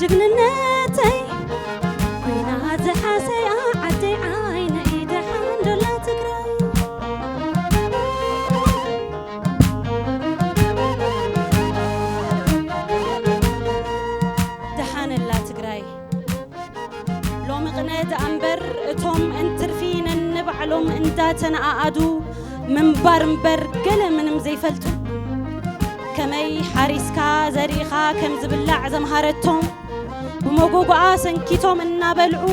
ጅግንነተይ ኮይና ዝሓሰያ ዓደይ ዓይነይ ደሓን ዶላ ትግራይ። ደሓነላ ትግራይ። ሎሚ ቅነ ደኣ እምበር እቶም እንትርፊ ነንባዕሎም እንዳተነኣኣዱ ምንባር እምበር ገለ ምንም ዘይፈልጡ፣ ከመይ ሓሪስካ ዘሪእኻ ከም ዝብላዕ ዘምሃረቶም፣ ብመጎጎኣ ሰንኪቶም እናበልዑ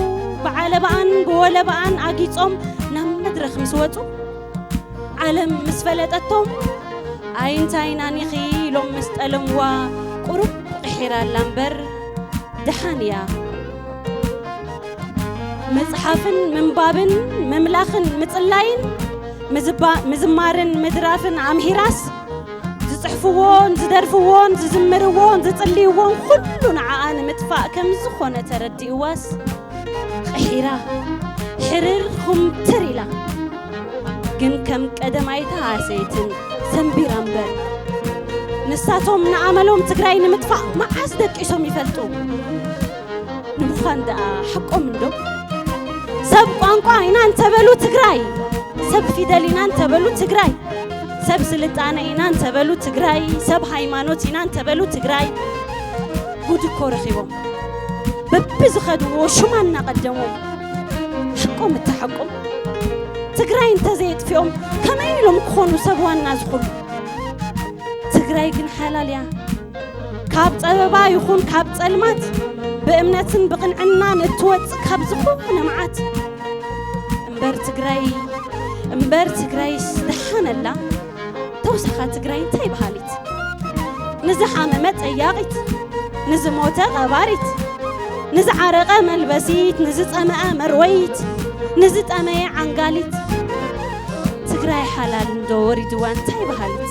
ብዓለባኣን ብወለባኣን ኣጊጾም ናብ መድረኽ ምስ ወጹ፣ ዓለም ምስ ፈለጠቶም፣ ኣይንታይናን ኢኺ ኢሎም ምስ ጠለምዋ፣ ቁሩብ ቅሒራ ኣላ እምበር ደሓን እያ። ምጽሓፍን ምንባብን ምምላኽን ምጽላይን ምዝባ-፣ ምዝማርን ምድራፍን ኣምሂራስ፣ ዝጽሕፍዎን ዝደርፍዎን ዝዝምርዎን ዝጽልይዎን ኩሉ ንዓኣ ንምጥፋእ ከም ዝኾነ ተረዲእዋስ፣ ቅሒራ፣ ሕርር ኹምትር ኢላ። ግን ከም ቀደማይታ ሃሰይትን ሰንቢራ እምበር። ንሳቶም ንኣመሎም ትግራይ ንምጥፋእ መዓስ ደቂሶም ይፈልጡ? ንምዃን ደኣ ሓቆም እንዶ? ሰብ ቋንቋ ኢና እንተበሉ ትግራይ፣ ሰብ ፊደል ኢና እንተበሉ ትግራይ፣ ሰብ ስልጣነ ኢና እንተበሉ ትግራይ፣ ሰብ ሃይማኖት ኢና እንተበሉ ትግራይ። ጉድ እኮ ረኺቦም። በብዝኸድዎ ሽማ እናቐደሞም። ሓቆም እታ ሓቆም። ትግራይ እንተዘየጥፊኦም ከመይ ኢሎም ክኾኑ ሰብ ዋና ዝኾኑ? ትግራይ ግን ሓላል እያ። ካብ ጸበባ ይኹን ካብ ጸልማት ብእምነትን ብቕንዕናን እትወጽእ ካብ ዝኾነ መዓት። እምበር ትግራይ፣ እምበር ትግራይስ ደሓነላ። ተወሳኻ ትግራይ እንታይ በሃሊት? ንዝሓመመ ጠያቒት፣ ንዝሞተ ቀባሪት፣ ንዝዓረቐ መልበሲት፣ ንዝጸመአ መርወይት፣ ንዝጠመየ ዓንጋሊት። ትግራይ ሓላል እንዶ ወሪድዋ እንታይ በሃሊት?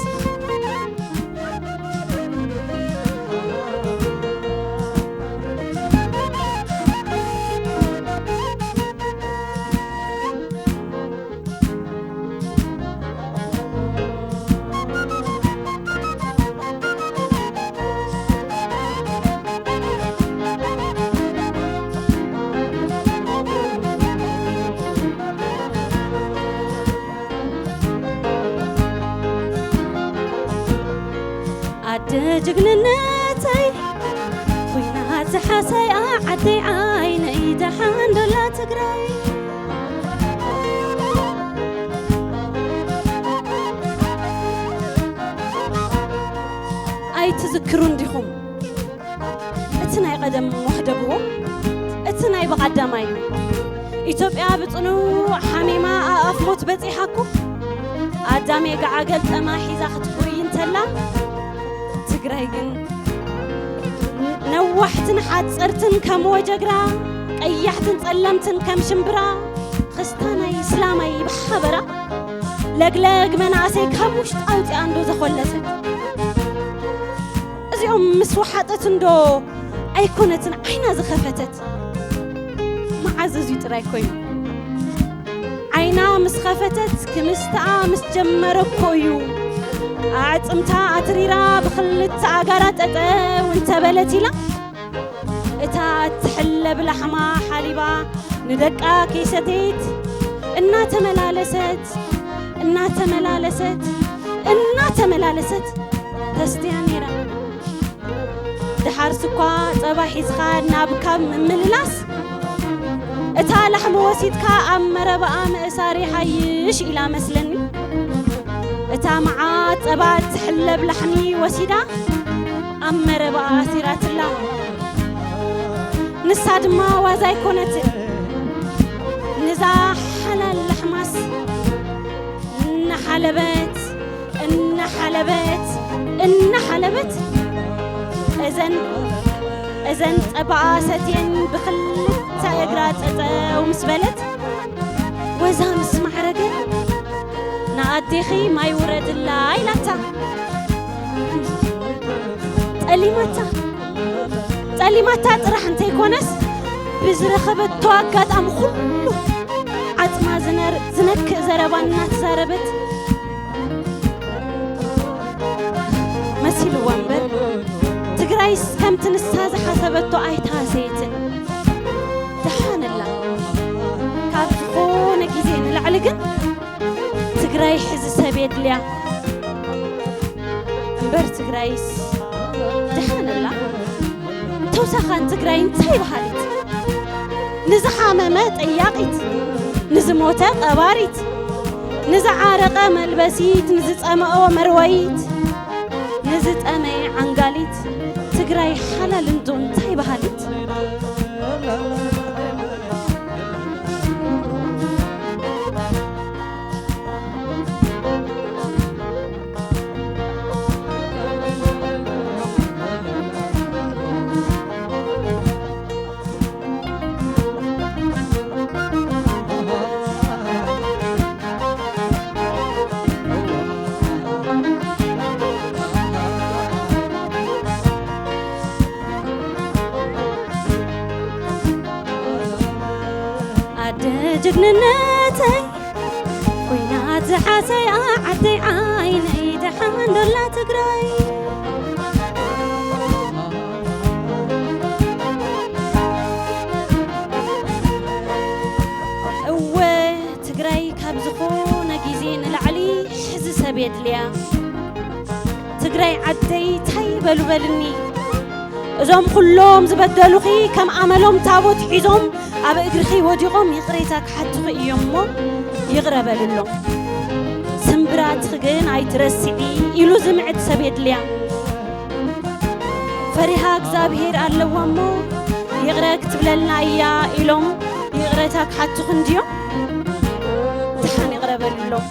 ኣደ ጅግንነተይ ኮይና ዝሓሰያ ዓደይ ዓይነይ ደሓን ዶላ ትግራይ። ኣይትዝክሩን ዲኹም? እቲ ናይ ቀደም ወሕደግዎ፣ እቲ ናይ ብቐዳማይ። ኢትዮጵያ ብጽኑዕ ሓሚማ ኣኣፍ ሞት በጺሓ እኮ። ኣዳም የጋዓ ገልጠማ ሒዛ ክትጉይ እንተላ፣ ትግራይ ግን ነዋሕትን ሓጸርትን ከም ወጀግራ፣ ቀያሕትን ጸለምትን ከም ሽምብራ፣ ክስታናይ ስላማይ ብሓበራ፣ ለግለግ መናእሰይ ካብ ውሽጢ ኣውጺኣ እንዶ ዘኾለሰት። እዚኦም ምስ ወሓጠት እንዶ ኣይኮነትን ዓይና ዝኸፈተት። መዓዝ እዙይ ጥራይ ኮይኑ? ዓይና ምስ ኸፈተት ክምስትኣ ምስ ጀመረ እኮ እዩ። ኣዕጽምታ ኣትሪራ ብኽልተ ኣጋራ ጠጠው እንተበለት ኢላ፣ እታ እትሕለብ ላሕማ ሓሊባ ንደቃ ከይሰተየት፣ እናተመላለሰት፣ እናተመላለሰት፣ እናተመላለሰት ተስትያ ነይራ። ደሓር ስኳ ጸባ ሒዝኻ ናብ ካብ ምምልላስ፣ እታ ላሕሚ ወሲድካ ኣብ መረባኣ ምእሳር ይሓይሽ ኢላ መስለኒ። እታ መዓት ጸባ እትሕለብ ላሕሚ ወሲዳ ኣብ መረባኣ ኣሲራትላ። ንሳ ድማ ዋዛ ኣይኮነትን። ንዛ ሓላል ላሕማስ እናሓለበት፣ እናሓለበት፣ እናሓለበት፣ እዘን፣ እዘን ጸባኣ ሰትየን ብኽልተ እግራ ጠጠው ምስ በለት፣ ወዛ ምስ ማዕረገ፣ "ንኣዴኺ ማይ ውረድላ" ኢላታ። ጠሊማታ። ጠሊማታ ጥራሕ እንተይኮነስ፣ ብዝረኸበቶ ኣጋጣሚ ኩሉ ዓጽማ ዝነር-፣ ዝነክእ ዘረባ እናተዛረበት መሲልዋ እምበር፣ እቲ ትግራይስ ከምቲ ንሳ ዝሓሰበቶ ኣይተሃሰየትን። ደሓን ኣላ። ካብ ዝኾነ ግዜ ንላዕሊ ግን ትግራይ ሕዚ ሰብ የድልያ። እምበር ትግራይስ ደሓን ኣላ። ተውሳኻን ትግራይ እንታይ በሃሊት? ንዝሓመመ ጠያቒት፣ ንዝሞተ ቀባሪት፣ ንዝዓረቐ መልበሲት፣ ንዝጸመኦ መርወይት፣ ንዝጠመየ ዓንጋሊት ትግራይ ሓላል እንዶ እንታይ በሃሊት? ኣደ ጅግንነተይ፣ ኲናት ዝሓሰያ ዓደይ ዓይነይ፣ ደሓን ዶላ ትግራይ። እወ፣ ትግራይ ካብ ዝኾነ ግዜ ንላዕሊ ሕዚ ሰብ የድልያ። ትግራይ ዓደይ ታይ በሉ በልኒ። እዞም ኩሎም ዝበደሉኺ ከም ኣመሎም ታቦት ሒዞም ኣብ እግርኺ ወዲቖም ይቕሬታ ክሓቱኺ እዮም እሞ ይቕረ በልሎም። ስምብራትኺ ግን ኣይትረስዒ ኢሉ ዝምዕድ ሰብ የድልያ። ፈሪሃ እግዚኣብሄር ኣለዋ እሞ ይቕረ ክትብለልና እያ ኢሎም ይቕሬታ ክሓቱኺ እንድዮም። ደሓን ይቕረ በልሎም።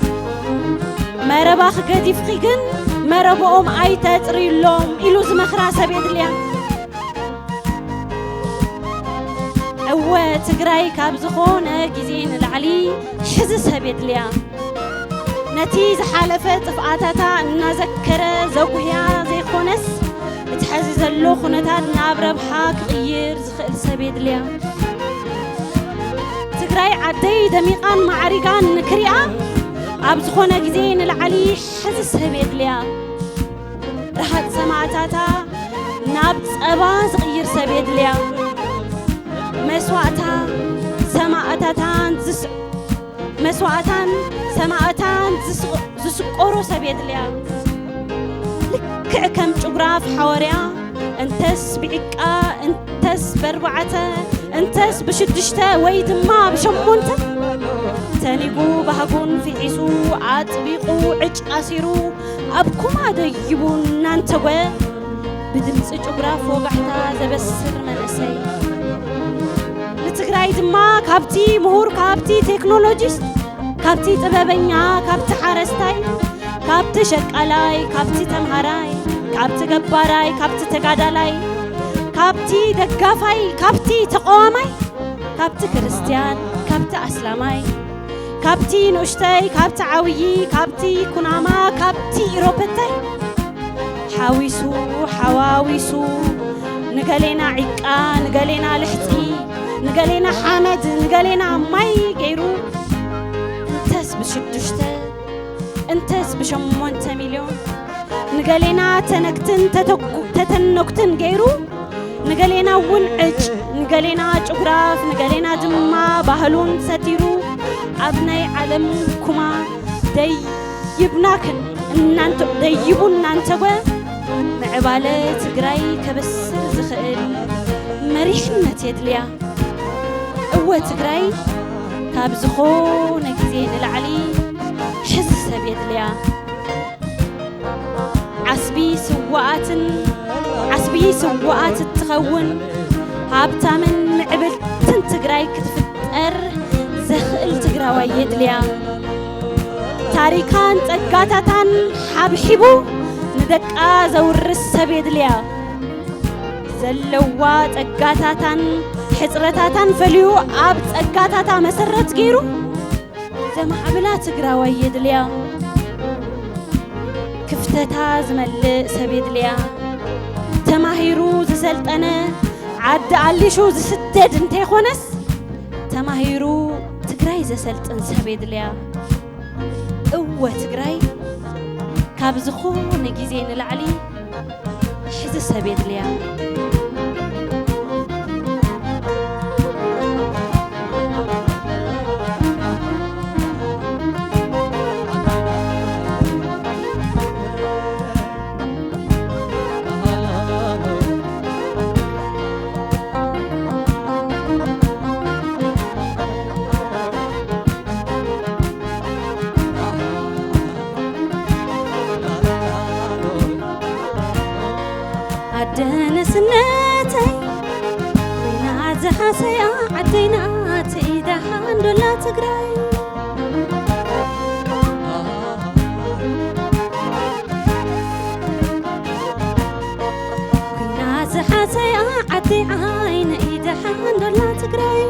መረባኺ ገዲፍኺ ግን መረብኦም ኣይተጽርይሎም ኢሉ ዝመኽራ ሰብ የድልያ። እወ ትግራይ ካብ ዝኾነ ግዜ ንላዕሊ ሕዚ ሰብ የድልያ። ነቲ ዝሓለፈ ጥፍኣታታ እናዘከረ ዘጉህያ ዘይኮነስ እቲ ሕዚ ዘሎ ኩነታት ናብ ረብሓ ክቕይር ዝኽእል ሰብ የድልያ። ትግራይ ዓደይ ደሚቓን ማዕሪጋን ንክሪኣ ኣብ ዝኾነ ግዜ ንላዕሊ ሕዚ ሰብ የድልያ። ረሃጽ ሰማእታታ ናብ ጸባ ዝቕይር ሰብ የድልያ። መስዋእታ ሰማእታታን ዝስ-፣ መስዋእታን ሰማእታን ዝስ-፣ ዝስቆሮ ሰብ የድልያ። ልክዕ ከም ጭጉራፍ ሓወርያ እንተስ ብዒቃ እንተስ በርባዕተ እንተስ ብሽዱሽተ ወይ ድማ ብሸሞንተ ተኒጉ ባህጉን ፍሒሱ ኣጥቢቑ ዕጭ ኣሲሩ ኣብ ኩማ ደይቡ እናንተጎ ብድምፂ ጭጉራፍ ወጋሕታ ዘበስር መንእሰይ። ንትግራይ ድማ ካብቲ ምሁር፣ ካብቲ ቴክኖሎጂስት፣ ካብቲ ጥበበኛ፣ ካብቲ ሓረስታይ፣ ካብቲ ሸቃላይ፣ ካብቲ ተምሃራይ፣ ካብቲ ገባራይ፣ ካብቲ ተጋዳላይ፣ ካብቲ ደጋፋይ፣ ካብቲ ተቃዋማይ፣ ካብቲ ክርስትያን፣ ካብቲ ኣስላማይ፣ ካብቲ ንኡሽተይ፣ ካብቲ ዓብዪ፣ ካብቲ ኩናማ፣ ካብቲ ኢሮፐታይ ሓዊሱ ሓዋዊሱ ንገሌና ዒቃ፣ ንገሌና ልሕፂ፣ ንገሌና ሓመድ፣ ንገሌና ማይ ገይሩ እንተስ ብሽዱሽተ እንተስ ብሸሞንተ ሚልዮን ንገሌና ተነግትን ተተጉ-፣ ተተነጉትን ገይሩ ንገሌና እውን ዕጭ፣ ንገሌና ጭጉራፍ፣ ንገሌና ድማ ባህሉን ሰቲሩ ኣብ ናይ ዓለም ኩማ ደይብና ክን-፣ እናንተ-፣ ደይቡ እናንተጎ ምዕባለ ትግራይ ከበስር ዝኽእል መሪሕነት የድልያ። እወ ትግራይ ካብ ዝኾነ ግዜ ንላዕሊ ሕዚ ሰብ የድልያ። ዓስቢ ስዋኣትን ዓስቢ ስዋኣት እትኸውን ሃብታምን ምዕብልትን ትግራይ ክትፍጠር ዘኽእል ትግራዋይ የድልያ። ታሪካን ጸጋታታን ሓብሒቡ ንደቃ ዘውርስ ሰብ የድልያ። ዘለዋ ጸጋታታን ሕጽረታታን ፈልዩ ኣብ ጸጋታታ መሰረት ገይሩ ዘማዕብላ ትግራዋይ የድልያ። ክፍተታ ዝመልእ ሰብ የድልያ። ተማሂሩ ዝሰልጠነ ዓዲ ኣሊሹ ዝስደድ እንተይኮነስ ተማሂሩ ትግራይ ዘሰልጥን ሰብ የድልያ። እወ ትግራይ ካብ ዝኾነ ግዜ ንላዕሊ ሕዚ እዚ ሰብ የድልያ። ኣደነስነተይ ኮይና ዝሃሰያ ዓደይናተይ ደሃንዶላ ትግራይ። ኮይና ዝሃሰያ ዓደይ ዓይነይ ደሃንዶላ ትግራይ።